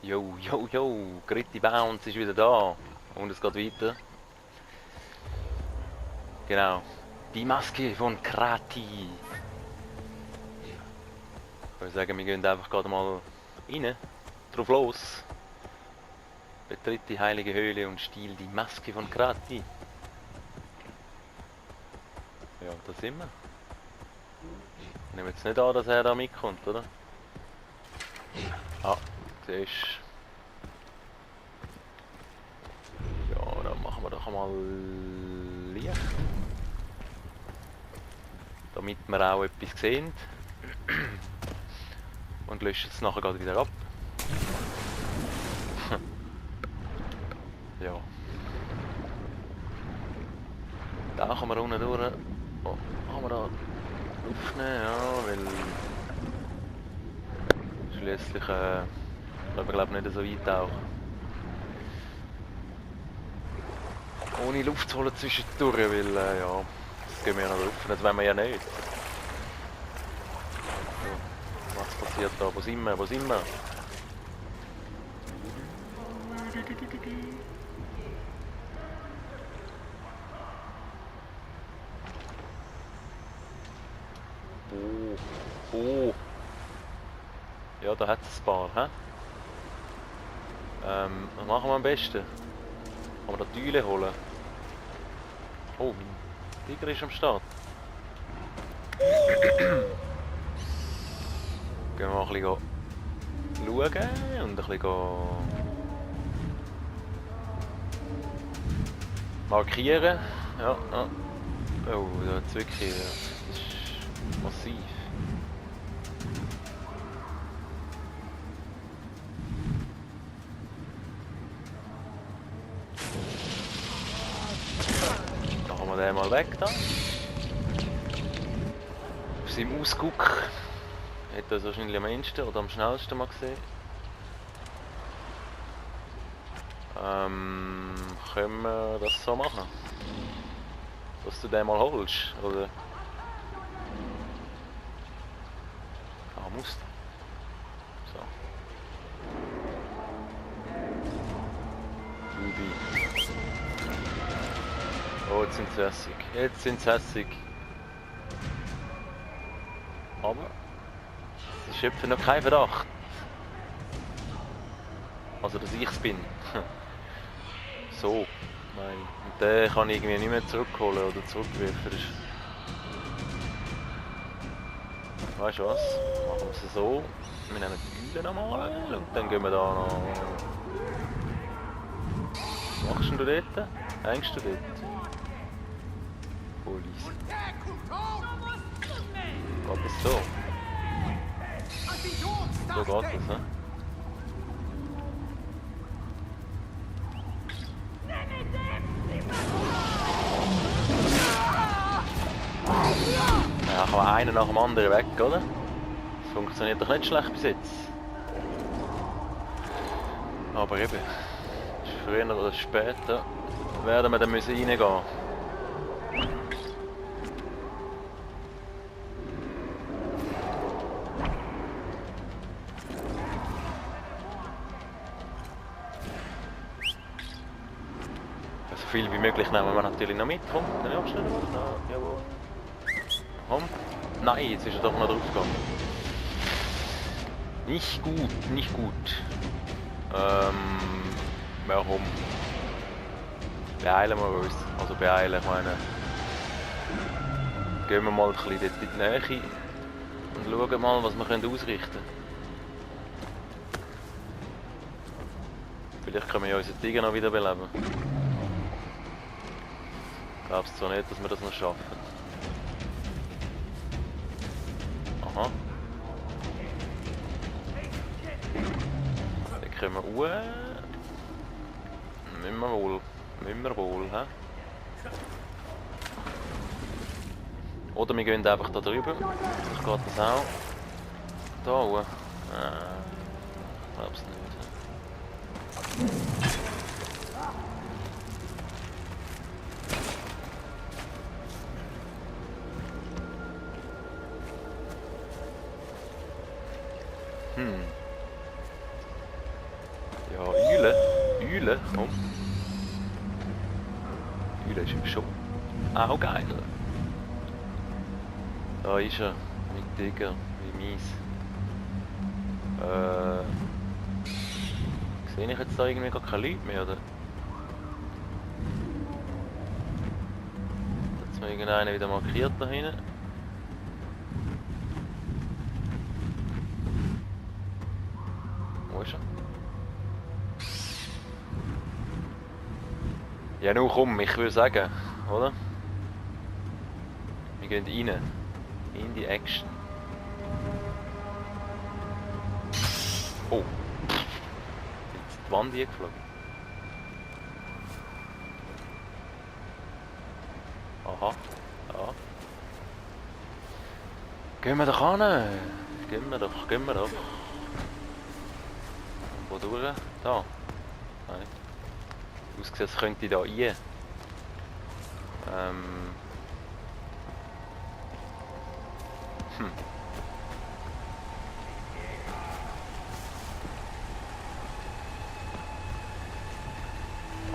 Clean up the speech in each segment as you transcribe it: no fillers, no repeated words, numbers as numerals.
Yo, yo, yo, Gritty Bounce ist wieder da. Und es geht weiter. Genau. Die Maske von Krati. Ich würde sagen, wir gehen einfach gerade mal rein. Drauf los. Betritt die heilige Höhle und stiehl die Maske von Krati. Ja, da sind wir. Ich nehme jetzt nicht an, dass er da mitkommt, oder? Ah, siehst du. Ja, dann machen wir doch mal Licht. Damit wir auch etwas sehen. Und löschen es nachher gerade wieder ab. Ja. Da kann man unten durch. Oh, kann man da Luft nehmen? Ja, weil schließlich können wir glaube nicht so weit tauchen. Ohne Luft zu holen zwischendurch, weil ja, das gehen wir ja noch rauf, das wollen wir ja nicht. So, was passiert da? Wo sind wir? Wo sind wir? Oh, oh. Ja, da hat es ein paar, hä? Was machen wir am besten? Kann man da Teile holen? Oh, mein Tiger ist am Start. Gehen wir mal ein bisschen schauen und ein bisschen markieren. Ja, ja. Oh, da hat es wirklich. Das ist massiv. Machen wir den mal weg da. Auf seinem Ausguck hat er wahrscheinlich am ehesten oder am schnellsten mal gesehen. Können wir das so machen? Dass du den mal holst, oder? Ah, musst. So. Ruby. Oh, jetzt sind sie hässig. Jetzt sind sie hässig. Aber sie schöpfen noch keinen Verdacht. Also, dass ich es bin. So. Nein. Und den kann ich irgendwie nicht mehr zurückholen oder zurückwerfen. Weißt du was? Machen wir es so. Wir nehmen die Gülle nochmal und dann gehen wir da noch. Was machst du dort? Hängst du dort? Police. Geht das so? So geht das, ne? Ja, kann man einen nach dem anderen weg, oder? Das funktioniert doch nicht schlecht bis jetzt. Aber eben, früher oder später werden wir dann reingehen müssen. So viel wie möglich nehmen wir natürlich noch mit. Komm, kann ich abstellen? Ja, jawohl. Komm. Nein, jetzt ist er doch noch drauf gegangen. Nicht gut, nicht gut. Warum? Beeilen wir uns. Also beeilen, ich meine. Gehen wir mal ein bisschen dort in die Nähe und schauen mal, was wir ausrichten können. Vielleicht können wir ja unseren Tiger noch wieder beleben. Ich glaube zwar nicht, dass wir das noch schaffen. Aha. Dann können wir hoch. Müssen wir wohl, hä? Oder wir gehen einfach da drüber. Vielleicht geht das auch. Da hoch. Ich glaub's nicht. Ja, Eule. Eule, komm. Eule ist schon auch geil. Da ist er. Mit Digger, wie mies. Sehe ich jetzt da irgendwie gar keine Leute mehr, oder? Jetzt mal irgendeiner wieder markiert da hinten. Wo ist er? Ja, nun komm, ich würde sagen, oder? Wir gehen rein. In die Action. Oh. Jetzt die Wand eingeflogen. Aha. Ja. Gehen wir doch an. Gehen wir doch, gehen wir doch. Wo durch? Da. Nein. Ausgesehen, als könnte ich da rein.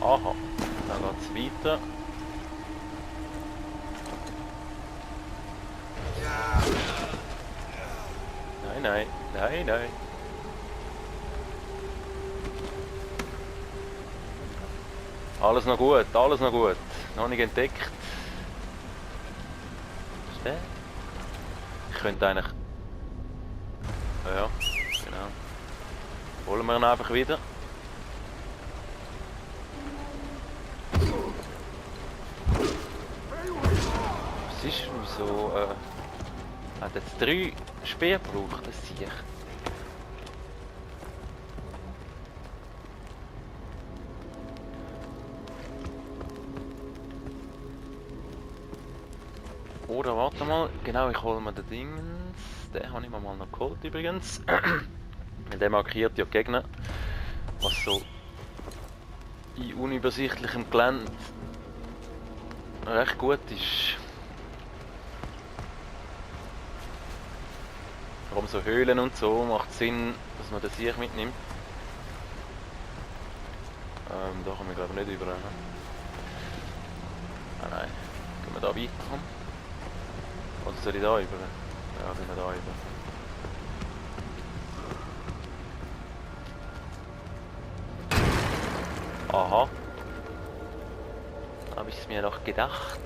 Aha, dann geht's weiter. Nein, nein, nein, nein. Alles noch gut, alles noch gut. Noch nicht entdeckt. Was ist der? Ich könnte eigentlich... Ja, genau. Holen wir ihn einfach wieder. Was ist, wieso, hat jetzt 3 Speer gebraucht, das sehe ich. Oder warte mal, genau, ich hole mir den Dingens. Den habe ich mir mal noch geholt übrigens. Weil der markiert ja die Gegner. Was so in unübersichtlichem Gelände recht gut ist. Vor allem so Höhlen und so macht Sinn, dass man das hier mitnimmt. Da kommen wir glaube ich nicht über. Ah nein, können wir da weiterkommen? Oder soll ich da über? Ja, gehen wir da über. Aha. Habe ich es mir doch gedacht.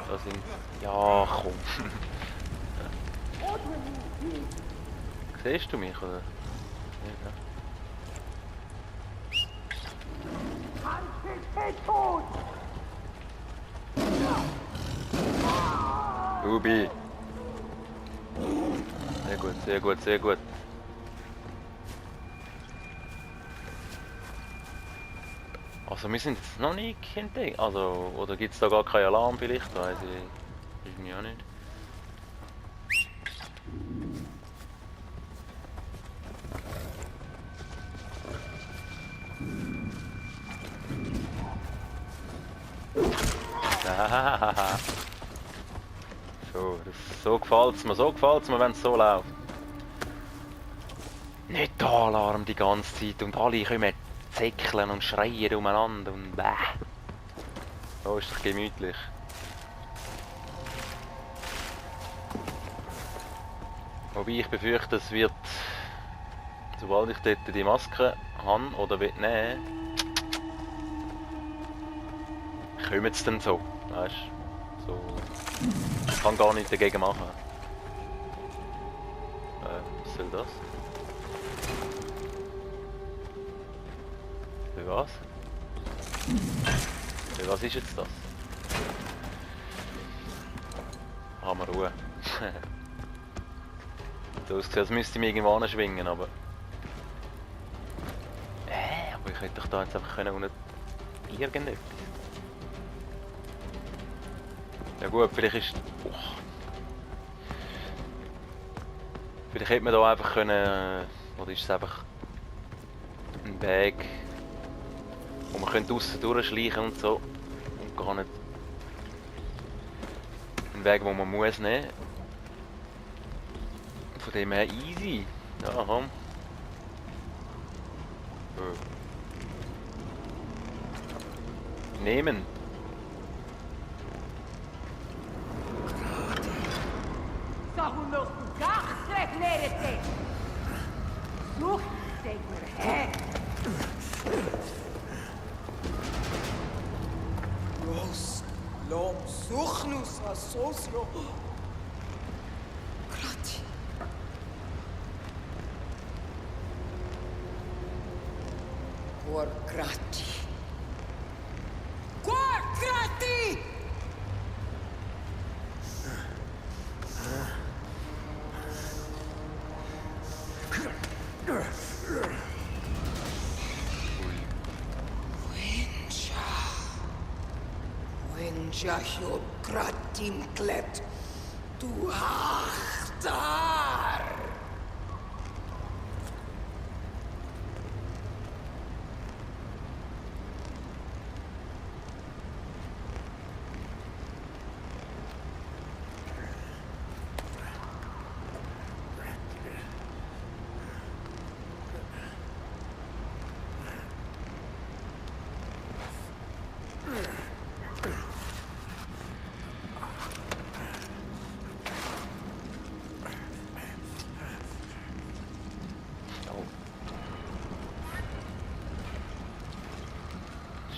Da sind... Ja, komm. Siehst du mich, oder? Ja. Ubi. Sehr gut, sehr gut, sehr gut. Also wir sind jetzt noch nicht entdeckt. Also, oder gibt es da gar keinen Alarm vielleicht? Weiß ich mir auch nicht. So gefällt es mir, wenn es so läuft. Nicht der Alarm die ganze Zeit und alle kommen zäckeln und schreien umeinander und bäh. So ist doch gemütlich. Wobei ich befürchte, es wird, sobald ich dort die Maske habe oder will nehmen, kommen es dann so, weißt du? So. Ich kann gar nichts dagegen machen. Was soll das? Für was? Für was ist jetzt das? Haben wir Ruhe. So aussieht, als müsste ich mich irgendwo anschwingen, aber... aber ich hätte doch da jetzt einfach können irgendetwas. Ja gut, vielleicht ist... Oh. Vielleicht hätte man da einfach können... Oder ist es einfach... ein Weg... wo man könnte draussen durchschleichen und so. Und gar nicht Weg, den man muss nehmen. Von dem her easy. Ja, komm. Nehmen. Sahunus gachtrek nerete. Such steek mir her. Los, lom, suchnus, asosro. Krati. Por krati. Por krati! Winja hjop kratin klet. Du achtar!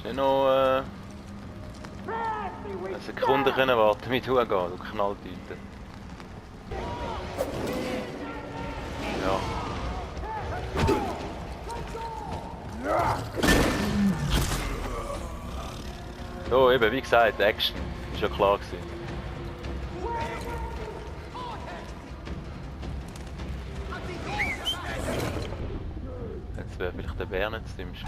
Nicht noch eine Sekunde können warten mit hochgehen, du Knalltüte. Ja. So, eben, wie gesagt, Action. Ist ja klar gewesen. Jetzt wäre vielleicht der Bär nicht das Dümmste.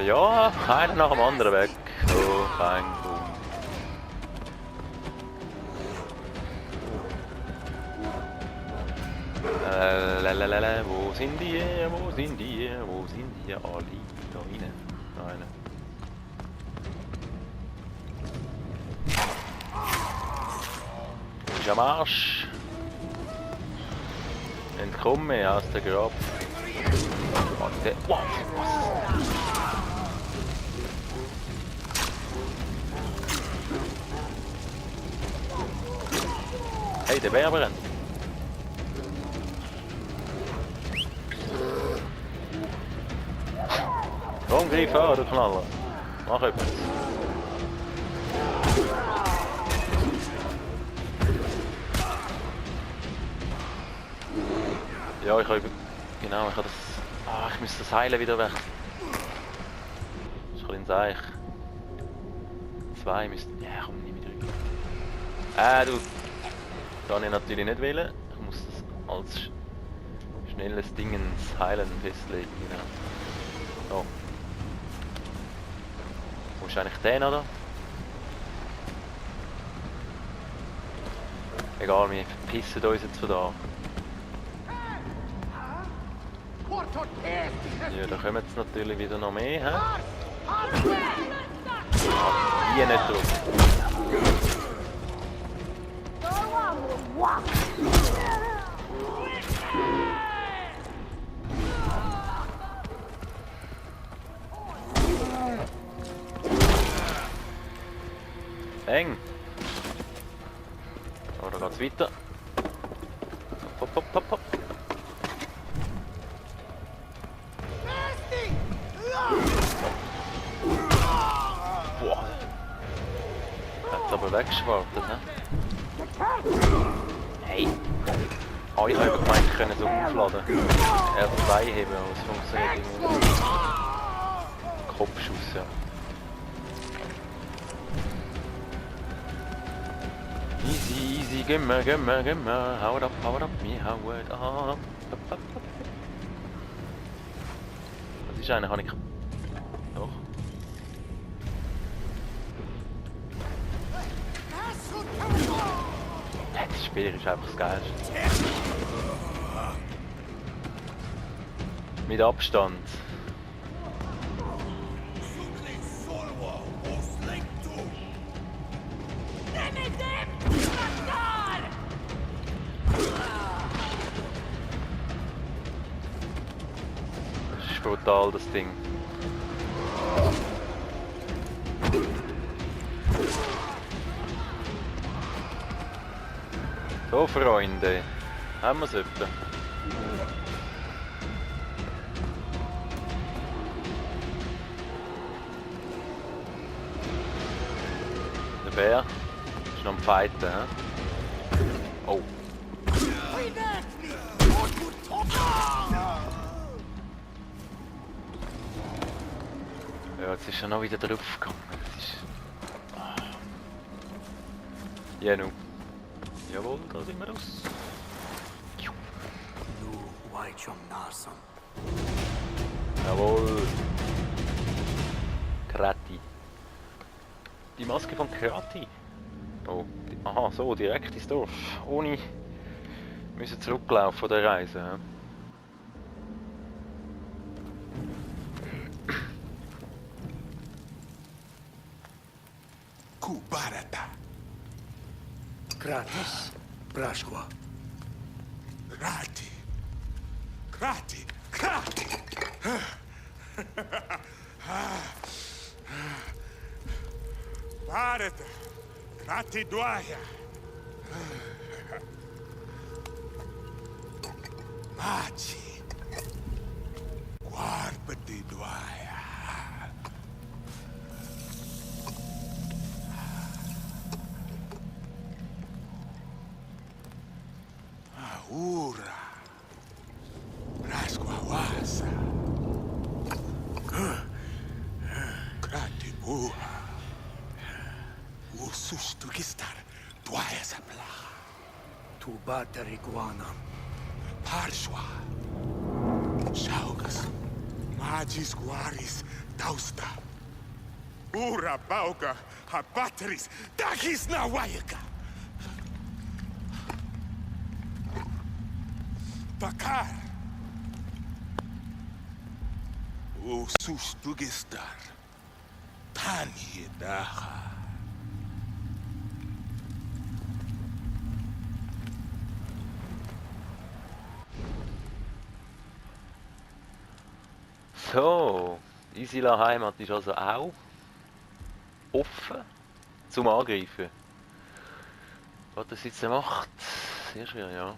Ja, einer nach dem anderen weg. So, bang, boom. Wo sind die? Wo sind die? Wo sind die alle? Da rein. Da rein. Ist am Arsch. Entkomme aus der Grab. Warte. Wow, was? Hey, der Bär brennt. Komm, greif an, du Knaller. Mach etwas. Ja, ich habe... Genau, ich habe das... Ah, ich müsste das Heilen wieder weg. Das ist ein bisschen seich. 2 müssten... Ja, komm, nicht mehr drüber. Du... Das kann ich natürlich nicht wählen. Ich muss das als schnelles Dingens Heilen festlegen. Genau. So. Wo ist eigentlich der, oder? Egal, wir verpissen uns jetzt von da. Ja, da kommen jetzt natürlich wieder noch mehr, hä? Hier nicht drauf. Eng. So, da geht's weiter. Hopp, hopp, hopp, hopp. Boah. Hat's aber weggeschwartet, ne? Hey. Ah, ich habe gemeint, ich könnte so aufladen. R2 heben, aber es funktioniert irgendwie nicht. Kopfschuss, ja. Easy, easy, gimmer, gimmer, gimmer. Hau it up, me, hau it up. Was ist einer? Habe ich... Doch. Das ist Spiel ist einfach das Geilste. Mit Abstand. Das ist brutal, das Ding. So, Freunde, haben wir es etwa? Der Bär ist noch am Fighten, hä? Oh. Ja, jetzt ist er noch wieder drauf gegangen. Das ist... Ja, nu. Jawohl, da sind wir raus. Jawohl. Krati. Die Maske von Krati. Oh, aha, so, direkt ins Dorf. Ohne müssen zurücklaufen von der Reise. He? Kubarata. Kratis, Brashwa. Krati. Krati. Krati. Barata. Krati Dwaya. Machi. Guarbati Dwaya. Ura. Rasquawasa. Krati Buha. Usustugistar. Dwaya Sapla. Tu batariguana. Parshwa. Shaugas. Magis Guaris. Dausta. Ura Bauga. Habatris. Dagis Nawayaka. Bakar. Usustugistar. Tani Daha. So, Isila Heimat ist also auch offen zum Angreifen. Was das jetzt macht, sehr schwer, ja.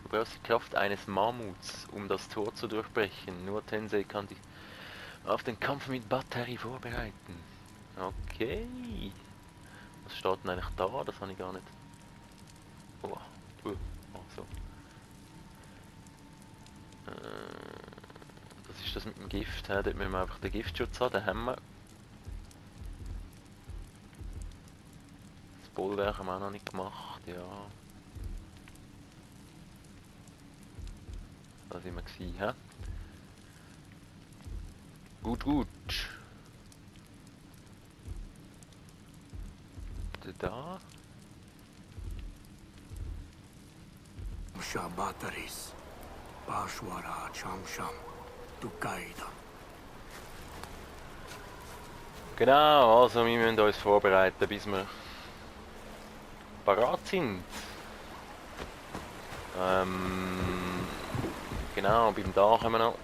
Du brauchst die Kraft eines Mammuts, um das Tor zu durchbrechen. Nur Tensei kann dich auf den Kampf mit Batterie vorbereiten. Okay. Was steht denn eigentlich da? Das habe ich gar nicht. Oh, so. Das ist das mit dem Gift. Dort müssen wir einfach den Giftschutz haben. Den haben wir. Das Bollwerk haben wir auch noch nicht gemacht. Ja. Da sind wir gewesen, hä? Gut, gut. Da. Shabataris. Bashwara Chamsham. Dukaida. Genau, also wir müssen uns vorbereiten, bis wir parat sind. Genau, beim Dach können wir noch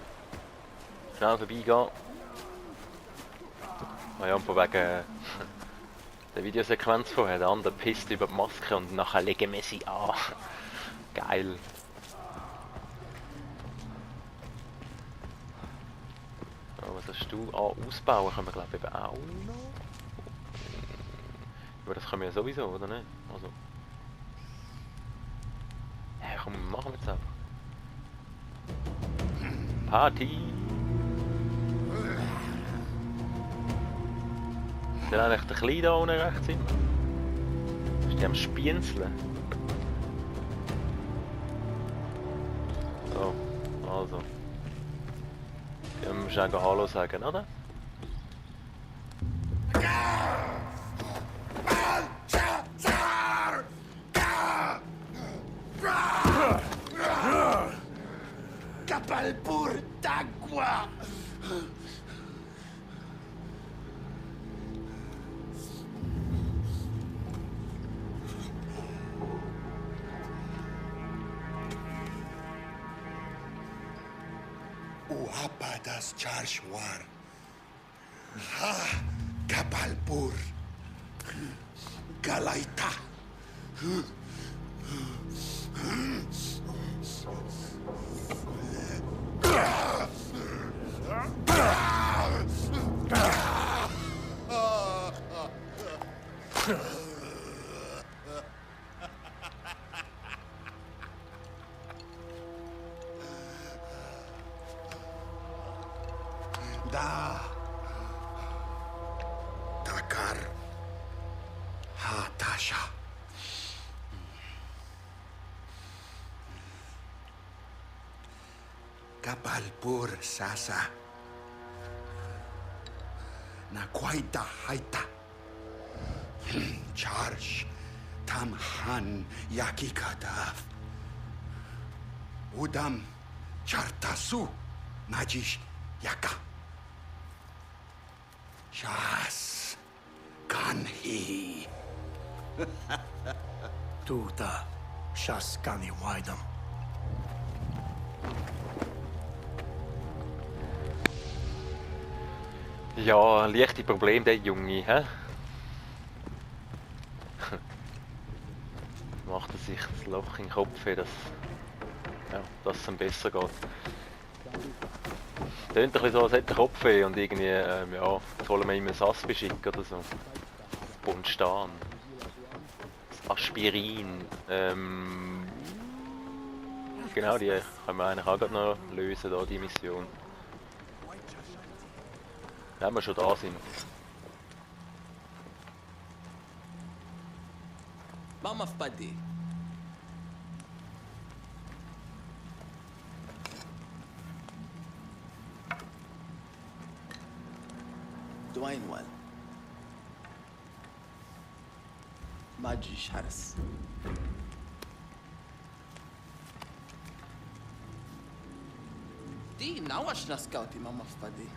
schnell vorbeigehen. Ja, und von wegen der Videosequenz vorher, der andere pisst über die Maske und nachher legen wir sie an. Geil. Ja, was hast du? Ah, ausbauen können wir glaube ich eben auch noch. Aber das können wir ja sowieso, oder nicht? Also. Ja, komm, machen wir jetzt einfach. Party! Ist der eigentlich der Kleine da unten rechts immer? Ist die am Spienzeln? So, also. Können wir schnell Hallo sagen, oder? Capalpur d'Agua! Uapa das Charshwar. Ha Capalpur. Galaita. Da. Dakar. Hatasha. Kapalpur Sasa. Nakwaita Haita. Charge. Tamhan Yakikadaf. Udam Chartasu. Majish Yaka. Shas Kanhi. Tuta Shaskani Waidam. Ja, leichte Problem der Junge, hä? Macht er sich das Loch in den Kopf, dass es ihm besser geht. Tönt ein bisschen so, als hätte er Kopfweh und irgendwie, ja, sollen wir ihm ein Sass beschicken oder so. Das Bonstan. Das Aspirin. Genau, die können wir eigentlich auch gerade noch lösen, da, die Mission. Wenn wir schon da sind. Mama Fadi. Dwayne Well. Majish Harris. Di nawash na scouti Mama Fadi.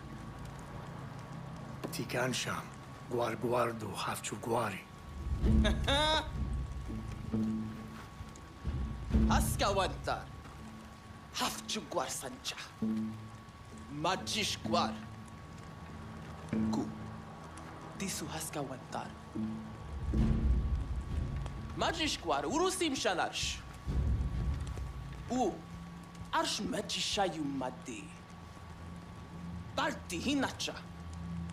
Tikansham. Guarguardo Hafchu Guari. Haskawantar. Hafchugwar Sancha. Majishgwar. Ku. Disu Haskawantar. Majishgwar Urusim Shalash. U. Arsh Majishayu Madi. Tarti Hinacha.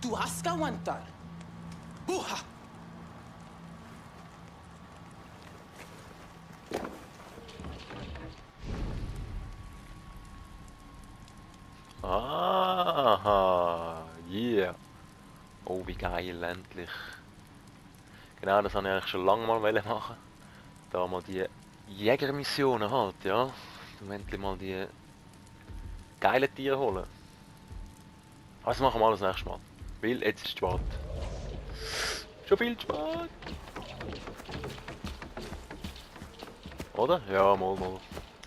Tu Haskawantar. Buha. Aha, yeah. Oh, wie geil, endlich. Genau, das wollte ich eigentlich schon lange mal machen. Da mal die Jägermissionen halt, ja. Dann endlich mal die geilen Tiere holen. Aber das machen wir alles nächstes Mal. Weil jetzt ist es spät. Schon viel spät. Oder? Ja, mal.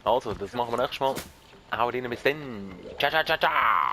Also, das machen wir nächstes Mal. Haut rein, bis dann. Ciao, ciao, ciao, ciao.